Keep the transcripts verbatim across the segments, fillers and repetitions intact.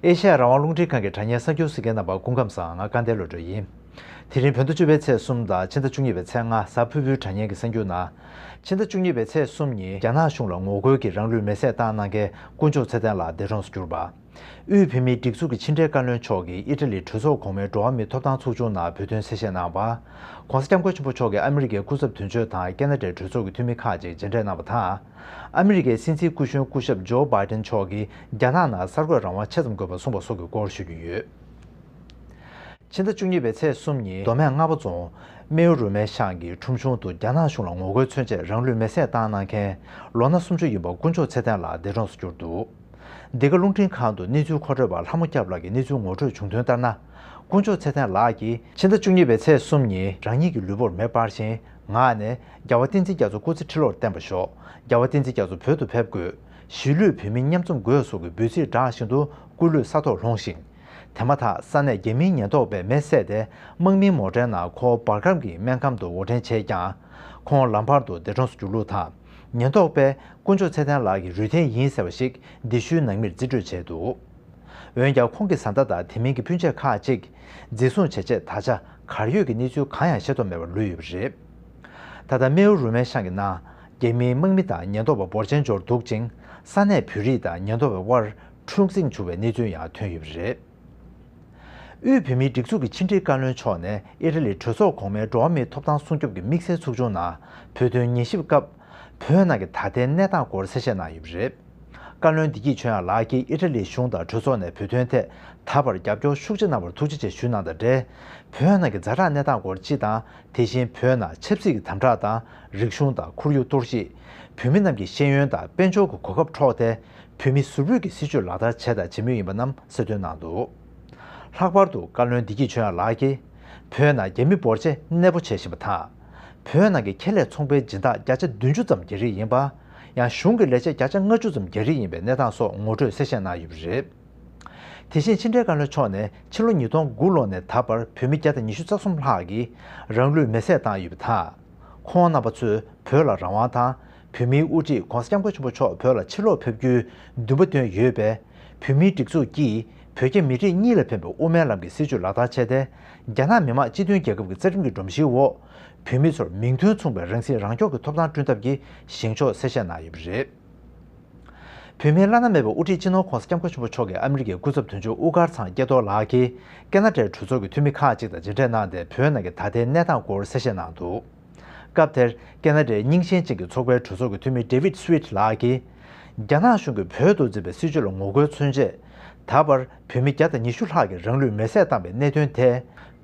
ཨེ་ཤ་ཡ་རང་དབང་རླུང་འཕྲིན་ཁང་གི་དྲ་བརྙན་གསར་འགྱུར་གཟིགས་མཁན་རྣམ་པ་སྐུ་ཁམས་བཟང་། ང་དགའ་ལྡན་བློ་གྲོས་ཡིན། དེ་རིང་བོད་ཟླ་བཅུ་པའི་ཚེས་གསུམ་དང་ཕྱི་ཟླ་བཅུ་གཉིས་པའི་ཚེས་ལྔ་གཟའ་ཕུར་བུའི་དྲ་བརྙན་གྱི་གསར་འགྱུར་ནང་། ཕྱི་ཟླ་བཅུ་གཉིས་པའི་ཚེས་གསུམ་ཉིན་རྒྱ་ནག་གཞུང་ལ་ངོ་རྒོལ་གྱིས་རང་ལུས་མེར་སྲེག་བཏང་གནང་མཁན་དཀོན་མཆོག་ཚེ་བརྟན་ལགས་འདས་གྲོངས་སུ་གྱུར་པ། དབུས་བོད་མིའི་སྒྲིག་འཛུགས་ཀྱི་ཕྱི་འབྲེལ་བཀའ་བློན་མཆོག་གིས་ཨི་ཊ་ལིའི་གྲོས་ཚོགས་གོང་མའི་འགྲོ་བ་མིའི་ཐོབ་ཐང་ཚོགས་ཆུང་ནང་བོད་དོན་གསལ་བཤད་གནང་བ། ྋགོང་ས་ྋསྐྱབས་མགོན་ཆེན་པོ་མཆོག་གིས་ཨ་མི་རི་ཀའི་སྐུ་ཚབ་དོན་གཅོད་དང་ཁེ་ན་ཌའི་གྲོས་ཚོགས་ཀྱི་འཐུས་མི་ཁག་ཅིག་མཇལ་འཕྲད་གནང་བ་དང་། ཨ་མི་རི་ཀའི་སྲིད་འཛིན་སྐུ་གཞོན་སྐུ་ཞབས་ཇོ་བྷའི་ཌེན་མཆོག་གིས་རྒྱ་ནག་ནང་གསར་འགོད་རང་དབང་ཆེ་ཙམ་དགོས་པ་གསུངས་པ་སོགས་ཀྱི་སྐོར་ཞུ་རྒྱུ་ཡོད། ཕྱི་ཟླ་བཅུ་གཉིས་པའི་ཚེས་གསུམ་ཉིན་མདོ་སྨད་རྔ་པ་རྫོང་སྨེའུ་རུ་སྨད་ཤང་གི་ཁྲོམ་གཞུང་དུ་རྒྱ་ནག་གཞུང་ལ་ངོ་རྒོལ་མཚོན་ཆེད་རང་ལུས་མེར་སྲེག་བཏང་གནང་མཁན་ལོ་ན་སུམ་ཅུ་ཡིན་པ་དཀོན་མཆོག་ཚེ་བརྟན་ལགས་འདས་གྲོངས་སུ་གྱུར་འདུག། འདི་ག་རླུང་འཕྲིན་ཁང་དུ་གནས་ཚུལ་མཁོ་སྤྲོད་པ་ལྷ་མོ་སྐྱབས་ལགས་ཀྱིས་གནས་ཚུལ་ངོ་སྤྲོད་བྱུང་དོན་ལྟར་ན། དཀོན་མཆོག་ཚེ་བརྟན་ལགས་ཀྱིས་ཕྱི་ཟླ་བཅུ་གཉིས་པའི་ཚེས་གསུམ་ཉིན་རང་ཉིད་ཀྱི་ལུས་པོར་མེ་སྤར་ཞིང་། ངག་ནས་རྒྱལ་བ་བསྟན་འཛིན་རྒྱ་མཚོ་སྐུ་ཚེ་ཁྲི་ལོར་བརྟན་པར་ཤོག། རྒྱལ་བ་བསྟན་འཛིན་རྒྱ་མཚོ་བོད་དུ་ཕེབས་དགོས། གཞིས་ལུས་བོད་མི་མཉམ་འཛོམས་དགོས་སོགས་ཀྱི་འབོད་ཚིག་བསྒྲགས་བཞིན་དུ་སྐུ་ལུས་ས་ཐོག་ལྷུང་ཞིང་། དེ་མ་ཐག་ས་གནས་རྒྱ་མིའི་ཉེན་རྟོག་པས་མེ་བསད་དེ་དམག་མིའི་མོ་ཊའི་ནང་ཁོ་འབར་ཁམས་ཀྱི་སྨན་ཁང་དུ་འོར་འདྲེན་བྱས་ཀྱང་། ཁོང་ལམ་བར་དུ་འདས་གྲོངས་སུ་གྱུར་ལུགས་དང་། ཉེན་རྟོག་པས་དཀོན་མཆོག་ཚེ་བརྟན་ལགས་ཀྱི་རུས་ཐེངས་ཡིན་ཟེར་བ་ཞིག་འདི་ཤུལ་ནང་མིར་རྩིས་སྤྲོད་བྱས་འདུག། འོན་ཀྱང་ཁོང་གི་བཟའ་ཟླ་དང་དེ་མིན་གྱི་སྤུན་མཆེད་ཁག་ཅིག་འཛིན་བཟུང་བྱས་རྗེས་ད་ཆ་གར་ཡོད་ཀྱི་གནས་ཚུལ་གང་ཡང་ཤེས་རྟོགས་མེད་པར་ལུས་ཡོད་པ་རེད། ད་ལྟ་སྨེའུ་རུ་སྨད་ཤང་གི་ནང་རྒྱ་མིའི་དམག་མི་དང་ཉེན་རྟོག་པ་འབོར་ཆེན་འབྱོར་འདུག་ཅིང་། ས་གནས་བོད་རིགས་དང་ཉེན་རྟོག་པའི་དབར་འཁྲུག་འཛིང་བྱུང་བའི་གནས་ཚུལ་ཡང་ཐོན་ཡོད་པ་རེད། དབུས་བོད་མིའི་སྒྲིག་འཛུགས་ཀྱི་ཕྱི་འབྲེལ་བཀའ་བློན་མཆོག་ནས་ཨི་ཊ་ལིའི་གྲོས་ཚོགས་གོང་མའི་འགྲོ་བ་མིའི་ཐོབ་ཐང་སྲུང་སྐྱོབ་ཀྱི་དམིགས་བསལ་ཚོགས་ཆུང་ནང་བོད་དོན་ཉན་ཞིབ་སྐབས། བོད་ནང་གི་ད་ལྟའི་གནས་སྟངས་སྐོར་གསལ་བཤད་གནང་ཡོད་པ་རེད། བཀའ་བློན་བདེ་སྐྱིད་ཆོས་དབྱངས་ལགས་ཀྱིས་ཨི་ཊ་ལིའི་གཞུང་དང་གྲོས་ཚོགས་ནས་བོད་དོན་ཐད་ད་བར་རྒྱབ་སྐྱོར་ཤུགས་ཆེ་གནང་བར་ཐུགས་རྗེ་ཆེ་ཞུས་གནང་དང་འབྲེལ། བོད་ནང་གི་ཛ་དྲག་གནས་སྟངས་སྐོར་སྤྱི་དང་། དེ་བཞིན་བོད་ནང་ཆབ་སྲིད་ཀྱི་དམ་དྲག་དང་། རིག་གཞུང་དང་ཁོར་ཡུག་གཏོར་བཤིག། བོད་མི་རྣམས་ཀྱི་ཤེས་ཡོན་དང་དཔལ་འབྱོར་གྱི་གོ་སྐབས་འཕྲོག་སྟེ། བོད་མི་ཟུར་ཕུད་ཀྱི་སྲིད་བྱུས་ལག་བསྟར་བྱས་དང་བྱེད་མུས་ཡིན་པ་རྣམས་གསལ་སྟོན་གནང་འདུག། ལྷག་པར་དུ་བཀའ་བློན་བདེ་སྐྱིད་ཆོས་དབྱངས་ལགས་ཀྱིས། བོད་ནང་རྒྱ་མི་འབོར་ཆེན་གནས་སྤོ་བྱེད་བཞིན་པ་དང་། བོད་ནང་གི་ཁེ་ལས་ཚོང་པའི་སྦྱིན་བདག་བརྒྱ་ཆ་བདུན་ཅུ་ཙམ་རྒྱ་རིགས་ཡིན་པ། ཡང་གཞུང་གི་ལས་བྱེད་བརྒྱ་ཆ་ལྔ་བཅུ་ཙམ་རྒྱ་རིགས་ཡིན་པའི་གནས་སྟངས་སོགས་ངོ་སྤྲོད་གསལ་བཤད་གནང་ཡོད་པ་རེད། དེ་བཞིན་ཕྱི་འབྲེལ་བཀའ་བློན་མཆོག་ནས་ཕྱི་ལོ་ཉིས་སྟོང་དགུ་ལོ་ནས་ད་བར་བོད་མི་བརྒྱ་དང་ཉི་ཤུ་རྩ་གསུམ་ལྷག་གིས་རང་ལུས་མེར་སྲེག་བཏང་ཡོད་པ་དང་། ཁོང་རྣམ་པ་ཚོས་བོད་ལ་རང་དབང་དང་། བོད་མིའི་དབུ་ཁྲིད་ྋགོང་ས་ྋསྐྱབས་མགོན་ཆེན་པོ་མཆོག་བོད་ལ་ཕྱིར་ལོག་ཕེབས་རྒྱུའི་འདུན་པ་བཏོན་ཡོད་པས། བོད་མིའི་སྒྲིག་འཛུགས་ཀྱིས་བོད་རྒྱ་མི་རིགས་གཉིས་ལ་ཕན་པའི་དབུ་མའི་ལམ་གྱི་སྲིད་བྱུས་ལག་བསྟར་བྱས་ཏེ། རྒྱ་ནག་མི་དམངས་སྤྱི་མཐུན་རྒྱལ་ཁབ་ཀྱི་རྩ་ཁྲིམས་ཀྱི་སྒྲོམ་གཞིའི་འོག་བོད་མི་ཚོར་མིང་དོན་མཚུངས་པའི་རང་སྲིད་རང་སྐྱོང་གི་ཐོབ་ཐང་བསྐྲུན་ཐབས་ཀྱི་བཞེངས་ཕྱོགས་གསལ་བཤད་གནང་ཡོད་པ་རེད། བོད་མིའི་བླ་ན་མེད་པའི་དབུ་ཁྲིད་སྤྱི་ནོར་ྋགོང་ས་ྋསྐྱབས་མགོན་ཆེན་པོ་མཆོག་གིས་ཨ་མི་རི་ཀའི་སྐུ་ཚབ་དོན་གཅོད་དབུ་དཀར་ཚང་སྐྱེས་རྡོར་ལགས་ཀྱིས་ཁེ་ན་ཌའི་གྲོས་ཚོགས་ཀྱི་འཐུས་མི་ཁག་ཅིག་དང་མཇལ་འཕྲད་གནང་སྟེ། བོད་ནང་གི་ད་ལྟའི་གནས་སྟངས་སྐོར་གསལ་བཤད་གནང་འདུག། སྐབས་དེར་ཁེ་ན་ཌའི་རྙིང་ཞེན་ཅན་གྱི་ཚོགས་པའི་གྲོས་ཚོགས་ཀྱི་འཐུས་མི་ཌེ་ཝིད་སུ་ཝིད་ལགས་ཀྱིས། རྒྱ་ནག་གཞུང་གིས་བོད་དུ་འཛིན་པའི་སྲིད་བྱུས་ལ་ངོ་རྒོལ་མཚོན་ཆེད། ད་བར་བོད་མི་བརྒྱ་དང་ཉི་ཤུ་ལྷག་གིས་རང་ལུས་མེར་སྲེག་བཏང་བའི་གནད་དོན་དེ།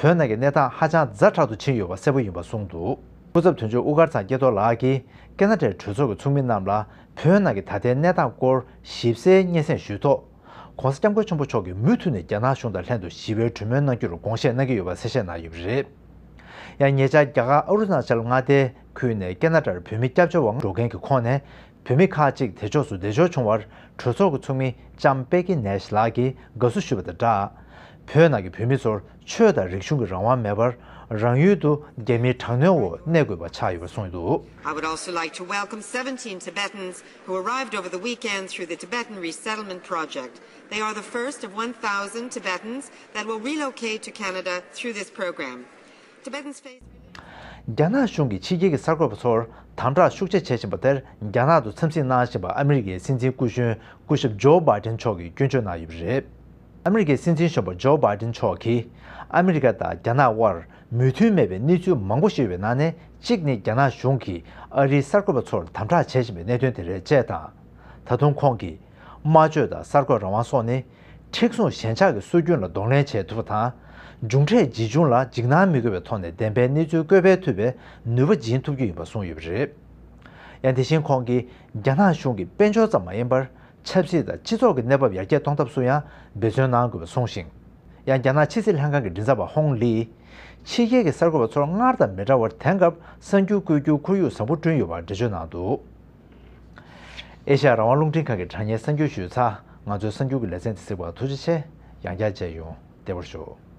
བོད་ནང་གི་གནས་སྟངས་ཧ་ཅང་ཛ་དྲག་ཏུ་ཕྱིན་ཡོད་པ་གསལ་པོ་ཡིན་པ་གསུངས་འདུག། སྐུ་ཚབ་དོན་གཅོད་དབུ་དཀར་ཚང་སྐྱེས་རྡོར་ལགས་ཀྱིས་ཁེ་ན་ཌའི་གྲོས་ཚོགས་ཀྱི་ཚོགས་མི་རྣམས་ལ་བོད་ནང་གི་ད་ལྟའི་གནས་སྟངས་སྐོར་ཞིབ་གསལ་སྙན་སེང་ཞུས་ཐོག། ྋགོང་ས་ྋསྐྱབས་མགོན་ཆེན་པོ་མཆོག་གིས་མུ་མཐུད་ནས་རྒྱ་ནག་གཞུང་དང་ལྷན་དུ་ཞི་བའི་གྲོས་མོལ་གནང་རྒྱུར་དགོངས་བཞེས་གནང་གི་ཡོད་པ་གསལ་བཤད་གནང་ཡོད་པ་རེད། ཡང་ཉེ་ཆར་རྒྱ་གར་ཨ་རུ་ན་ཅལ་མངའ་སྡེའི་ཁུལ་ནས་ཁེ་ན་ཌར་བོད་མི་སྐྱབས་བཅོལ་བ་འགྲོ་མཁན་གྱི་ཁོངས་ནས་བོད་མི་ཁག་ཅིག་དེ་ཕྱོགས་སུ་བདེ་འབྱོར་བྱུང་བར་གྲོས་ཚོགས་ཀྱི་ཚོགས་མི་ལྕམ་པེ་ཀི་ནེཤ་ལགས་ཀྱིས་དགའ་བསུ་ཞུས་པ་དང་སྦྲགས། བོད་ནང་གི་བོད་མི་ཚོར་ཆོས་དང་རིག་གཞུང་གི་རང་དབང་མེད་པར། རང་ཡུལ་དུ་རྒྱ་མིའི་དྲག་གནོན་འོག་གནས་དགོས་པ་ཆགས་ཡོད་པ་གསུངས་འདུག། I would also like to welcome seventeen Tibetans who arrived over the weekend through the Tibetan Resettlement Project. They are the first of one thousand Tibetans that will relocate to Canada through this program. Tibetans face རྒྱ་ནག་གཞུང་གིས་ཕྱི་རྒྱལ་གྱི་གསར་འགོད་པ་ཚོར་དམ་དྲག་ཤུགས་ཆེ་བྱེད་བཞིན་པ་དེར། རྒྱ་ནག་ཏུ་འཚམས་གཟིགས་གནང་བཞིན་པ་ཨ་མི་རི་ཀའི་སྲིད་འཛིན་སྐུ་གཞོན་སྐུ་ཞབས་ཇོ་བྷའི་ཌེན་མཆོག་གིས་སྐྱོན་བརྗོད་གནང་ཡོད་པ་རེད། ཨ་མི་རི་ཀའི་སྲིད་འཛིན་གཞོན་པ་ཇོ་བྷའི་ཌེན་མཆོག་གིས། ཨ་མི་རི་ཀ་དང་རྒྱ་ནག་དབར་མོས་མཐུན་མེད་པའི་གནས་ཚུལ་མང་པོ་ཞིག་ཡོད་པའི་ནང་ནས་གཅིག་ནི། རྒྱ་ནག་གཞུང་གིས་ཨ་རིའི་གསར་འགོད་པ་ཚོར་དམ་དྲག་བྱེད་བཞིན་པའི་གནད་དོན་དེ་རེད་ཅེས་དང་། ད་དུང་ཁོང་གིས། སྨྲ་བརྗོད་དང་གསར་འགོད་རང་དབང་སོགས་ནི། མཁྲེགས་བཟུང་ཞེན་ཆགས་ཀྱི་སྲོལ་རྒྱུན་ལ་གདོང་ལེན་བྱེད་ཐུབ་པ་དང་། མཇུག་འབྲས་ཇི་བྱུང་ལ་འཇིགས་སྣང་མི་དགོས་པའི་ཐོག་ནས་བདེན་པའི་གནས་ཚུལ་བཀོད་སྤེལ་ཐུབ་པའི་ནུས་པ་སྦྱིན་ཐུབ་རྒྱུ་ཡིན་པ་གསུངས་ཡོད་པ་རེད། ཡང་དེ་བཞིན་ཁོང་གིས། རྒྱ་ནག་གཞུང་གིས་དཔལ་འབྱོར་ཙམ་མ་ཡིན་པར། ཆབ་སྲིད་དང་སྤྱི་ཚོགས་ཀྱི་གནས་བབ་ཡར་རྒྱས་གཏོང་ཐབས་སུ་ཡང་འབད་བརྩོན་གནང་དགོས་པ་གསུངས་ཤིང་། ཡང་རྒྱ་ནག་ཕྱི་སྲིད་ལྷན་ཁང་གི་མགྲིན་ཚབ་པ་ཧོང་ལིས། ཕྱི་རྒྱལ་གྱི་གསར་འགོད་པ་ཚོར་སྔར་དང་མི་འདྲ་བར་དེང་སྐབས་གསར་འགྱུར་བཀོད་རྒྱུར་ཁོར་ཡུག་བཟང་པོ་བསྐྲུན་ཡོད་པར་འགྲེལ་བརྗོད་གནང་འདུག། ཨེ་ཤ་ཡ་རང་དབང་རླུང་འཕྲིན་ཁང་གི་དྲ་བརྙན་གསར་འགྱུར་ཞུས་ཚར། ང་ཚོའི་གསར་འགྱུར་གྱི་ལེ་ཚན་དེ་གཟིགས་པར་ཐུགས་རྗེ་ཆེ། ཡང་བསྐྱར་མཇལ་ཡོང་། བདེ་བར་བཞུགས།